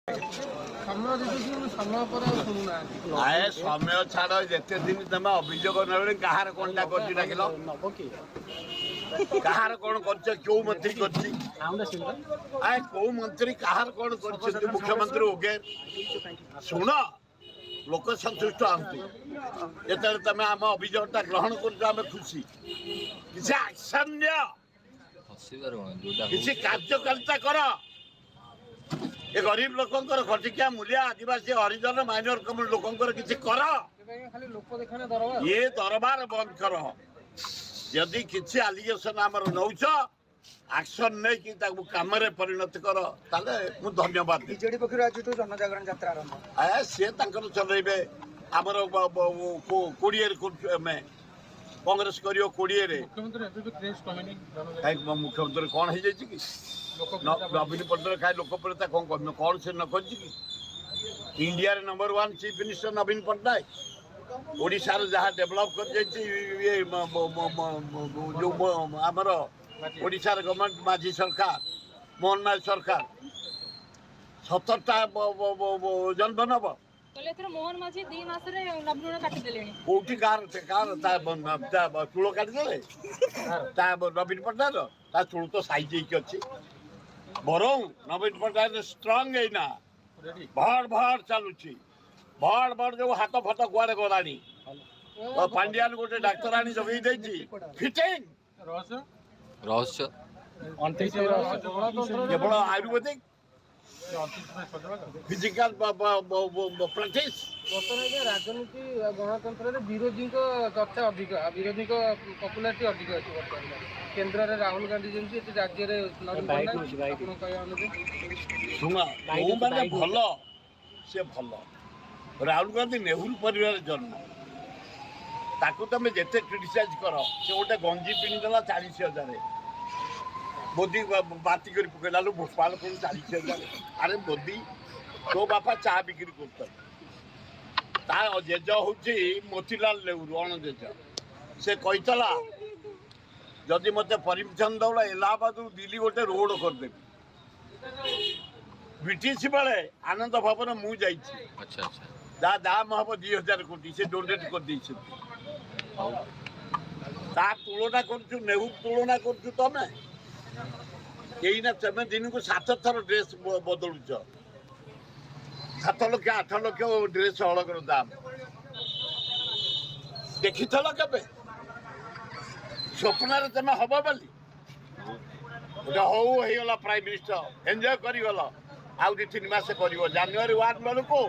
ସମୟ ଦେଇଦେଉଛନ୍ତି, ସମୟ ପରେ ଆଉ ଶୁଣୁନାହାନ୍ତି। ଆଏ, ସମୟ ଛାଡ଼। ଯେତେ ଦିନ ତମେ ଅଭିଯୋଗ ନେବେନି, କାହାର କଣଟା କରିଛି ଡାକିଲ? କାହାର କଣ କରିଛ? କୋଉ ମନ୍ତ୍ରୀ କରିଛି? ଆଏ, କୋଉ ମନ୍ତ୍ରୀ କାହାର କଣ କରିଛନ୍ତି? ମୁଖ୍ୟମନ୍ତ୍ରୀ ଓଗେ ଶୁଣ, ଲୋକ ସନ୍ତୁଷ୍ଟ ହୁଅନ୍ତି ଯେତେବେଳେ ତମେ ଆମ ଅଭିଯୋଗଟା ଗ୍ରହଣ କରୁଛ। ଆମେ ଖୁସି। କିଛି ଆକ୍ସନ ନିଅ। ହସିବାର କଣ ଯୋଉଟା କିଛି କାର୍ଯ୍ୟକାରିତା କର। ଏ ଗରିବ ଲୋକଙ୍କର, ଖଟିକିଆ, ମୂଲିଆ, ଆଦିବାସୀ, ହରିଜନ, ମାଇନର କମ୍ୟୁନିଟି ଲୋକଙ୍କର କିଛି କର। ଏବେ ଆଜ୍ଞା ଖାଲି ଲୋକ ଦେଖାਣੇ ଦରବାର। ଇଏ ଦରବାର ବନ୍ଦ କର। ଯଦି କିଛି ଆଲିଗେସନ ଆମର ନଉଛ, ଆକ୍ସନ ନେଇକି ତାକୁ କାମରେ ପରିଣତ କର, ତାହେଲେ ମୁଁ ଧନ୍ୟବାଦ ଦେବି। ବିଜେଡି ପକ୍ଷରୁ ଆଜିଠୁ ଜନଜାଗରଣ ଯାତ୍ରା ଆରମ୍ଭ। ଆ, ସିଏ ତାଙ୍କର ଚଲେଇବେ। ଆମର 20ରେ କରୁଛୁ ଆମେ। କଂଗ୍ରେସ କରିବ 20ରେ। ମୁଖ୍ୟମନ୍ତ୍ରୀ ଏବେ ବି କ୍ରେଜ୍ କମିନି। କାହିଁକି, ମୁଖ୍ୟମନ୍ତ୍ରୀ କଣ ହେଇଯାଇଛି କି? ନବୀନ ପଟ୍ଟନାୟକ ଖାଇ ଲୋକପ୍ରିୟତା କଣ କମିବ? କଣ ସେ ନ କରିଛି କି? ଇଣ୍ଡିଆରେ ନମ୍ବର ୱାନ୍ ଚିଫ୍ ମିନିଷ୍ଟର ନବୀନ ପଟ୍ଟନାୟକ। ଓଡ଼ିଶାର ଯାହା ଡେଭଲପ୍ କରିଯାଇଛି, ଇଏ ଯୋଉ ଆମର ଓଡ଼ିଶାର ଗଭର୍ଣ୍ଣମେଣ୍ଟ, ମାଝୀ ସରକାର, ମୋହନ ମାଝୀ ସରକାର, 17ଟା ଜନ୍ମ ନେବ। କହିଲେ ଏଥର ମୋହନ ମାଝୀ 2 ମାସରେ ନବୀନ କାଟିଦେଲେଣି। କୋଉଠି କାହାର କାହାର ତା ଚୂଳ କାଟିଦେଲେ? ତା ନବୀନ ପଟ୍ଟନାୟକ ତା ଚୂଳ ତ ସାଇଜ ହେଇକି ଅଛି। ବରଂ ନବୀନ ପଟ୍ଟନାୟକ ଷ୍ଟ୍ରଙ୍ଗ ଏଇନା। ରେଡି। ଭଡ଼ ଭଡ଼ ଚାଲୁଛି, ଭଡ଼ ଭଡ଼। ଯୋଉ ହାତ ଫାତ କୁଆଡେ ଗଲାଣି। ପାଣ୍ଡିଆନ ଗୋଟେ ଡାକ୍ତର ଆଣି ଯୋଗେଇ ଦେଇଛି ଫିଟିଂ। ରହସ୍ୟ। ରହସ୍ୟ। 29। କେବଳ ଆୟୁର୍ବେଦିକ। 29 ପାଇଁ ସଜବାଜ। Physical practice. ବର୍ତ୍ତମାନ ଆଜ୍ଞା ରାଜନୀତି ଆଉ ଗଣତନ୍ତ୍ରରେ ବିରୋଧୀଙ୍କ ଚର୍ଚ୍ଚା ଅଧିକ ଆଉ ବିରୋଧୀଙ୍କ ପପୁଲାରିଟି ଅଧିକ ଅଛି। ବର୍ତ୍ତମାନ କେନ୍ଦ୍ରରେ ରାହୁଲ ଗାନ୍ଧୀ ଯେମିତି, ଏଠି ରାଜ୍ୟରେ ନବୀନ ପଟ୍ଟନାୟକ, ଆପଣ କହିବା ଅନୁଯାୟୀ। ଶୁଣ, ଯୋଉମାନେ ଭଲ ସେ ଭଲ। ରାହୁଲ ଗାନ୍ଧୀ ନେହେରୁ ପରିବାରରେ ଜନ୍ମ। ତାକୁ ତମେ ଯେତେ କ୍ରିଟିସାଇଜ କର, ସେ ଗୋଟେ ଗଞ୍ଜି ପିନ୍ଧିଦେଲା 40,000, ମୋଦି ବାତି କରି ପକେଇଲା। ଲୋ ଭୋପାଳ, କଣ 40,000? ଆରେ ମୋଦି, ତୋ ବାପା ଚା ବିକ୍ରି କରୁଛନ୍ତି। ତା ଜେଜ ହଉଛି ମୋତିଲାଲ ନେହେରୁ, ଅଣ ଜେଜ। ସେ କହିଥିଲା, ଯଦି ମୋତେ ପରମିସନ ଦବ, ଏଲାହାବାଦରୁ ଦିଲ୍ଲୀ ଗୋଟେ ରୋଡ କରିଦେବି। ବ୍ରିଟିଶ ବେଳେ ଆନନ୍ଦ ଭବନ ମୁଁ ଯାଇଛି। ଆଚ୍ଛା ଆଚ୍ଛା ଯାହା ଦାମ ହବ 2000 କୋଟି, ସେ ଡୋନେଟ୍ କରିଦେଇଛନ୍ତି। ହଉ। ତା ତୁଳନା କରୁଛୁ, ନେହେରୁ ତୁଳନା କରୁଛୁ ତମେ? ଏଇନା ତମେ ଦିନକୁ ସାତ ଥର ଡ୍ରେସ୍ ବଦଳୁଛ। 7 ଲକ୍ଷ, 8 ଲକ୍ଷ ଡ୍ରେସ୍ ହଳକର ଦାମ ଦେଖିଥିଲ କେବେ ସ୍ୱପ୍ନରେ ତମେ ହବ ବୋଲି? ଗୋଟେ ହଉ ହେଇଗଲା ପ୍ରାଇମ ମିନିଷ୍ଟର, ଏନ୍ଜୟ କରିଗଲ। ଆଉ 2-3 ମାସ କରିବ। ଜାନୁଆରୀ 1 ବେଳକୁ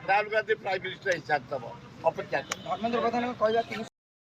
ରାହୁଲ ଗାନ୍ଧୀ ପ୍ରାଇମ ମିନିଷ୍ଟର ହେଇସାରିଥିବ। ଅପେକ୍ଷା କର। ଧର୍ମେନ୍ଦ୍ର ପ୍ରଧାନଙ୍କ କହିବା 300